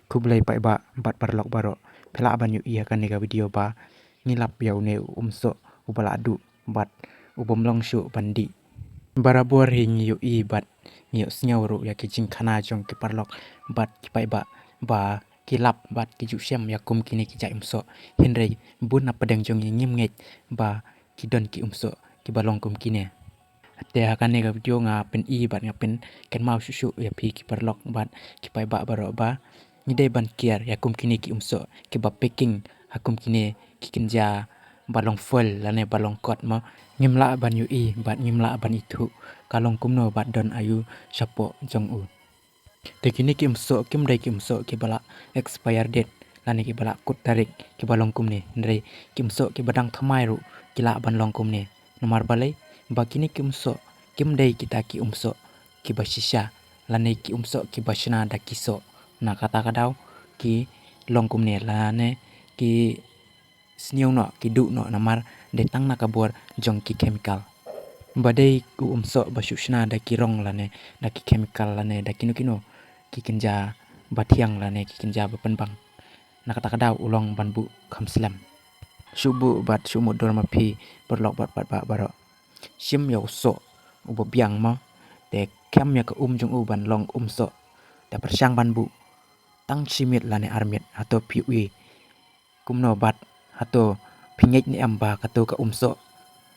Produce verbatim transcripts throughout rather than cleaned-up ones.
Khublei paidbah bad paralok baroh. Phi lah ban ïohi ha kane ka video ba ngi lap ïa une u umsoh uba la duh bad u bym long shuh ban dih. Barabor hi ngi ïohi bad ngi ïohsngew ruh ïa ki jingkhana jong ki paralok bad ki paidbah ba ki lap bad ki ju shem ïa kum kine ki jait umsoh. Hynrei bun na pdeng jong ngi ngim ngeit ba ki don ki umsoh kiba long kum kine. Te ha kane ka video nga pyni bad nga pynkynmaw shuh shuh ïa phi ki paralok bad ki paidbah baroh ba ngi dei ban kiar ïa kum kine ki umsoh kiba packing ha kum kine ki kynja ba long foil lane ba long kot mo. Ngim lah ban ïohi bad ngim lah ban ithuh ka long kumno bad don aïu shapoh jong u. Te kine ki umsoh kim dei ki umsoh kiba la expire date lane kiba la kut tarik kiba long kumne, hynrei ki umsoh kiba dang thymmai ruh ki lah ban long kumne. Namar balei? Ba kine ki umsoh kim dei kita ki umsoh kiba shisha lane ki umsoh kiba shna da ki soh. Na kata ka daw ki long kumne lane ki sniew noh, ki duh noh namar dei tang na ka bor jong ki chemical. Ba dei u umsoh ba shu shna da ki rong lane da ki chemical lane da kino kino ki kynja ba thiang lane ki kynja ba pynbang, na kata ka daw u long ban buh kham slem. Shu buh bad shu mutdur ma phi paralok bad paidbah baroh. Shim ïa u soh uba biang mo, te khem ïa ka um jong u ban long umsoh. Te pyrshang ban buh tang shi miet lane ar miet, hato phi ïohi kumno bad hato phi ngeit ne em ba kato ka umsoh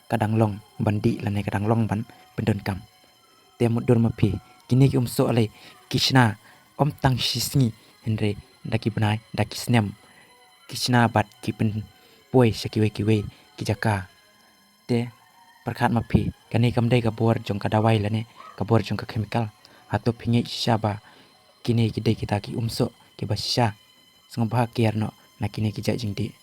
ka dang long ban dih lane ka dang long ban pyndonkam. Te mutdur ma phi, kine ki umsoh lei ki shna ym tang shi sngi, hynrei da ki bnai, da ki snem ki shna bad ki pynpoi sha kiwei kiwei ki jaka. Te pyrkhat ma phi, kane kam dei ka bor jong ka dawai lane ka bor jong ka chemical? Hato phi ngeit shisha ba kine ki dei kita ki umsoh kiba shisha? Sngewbha kiar noh na kine ki jait jingdih.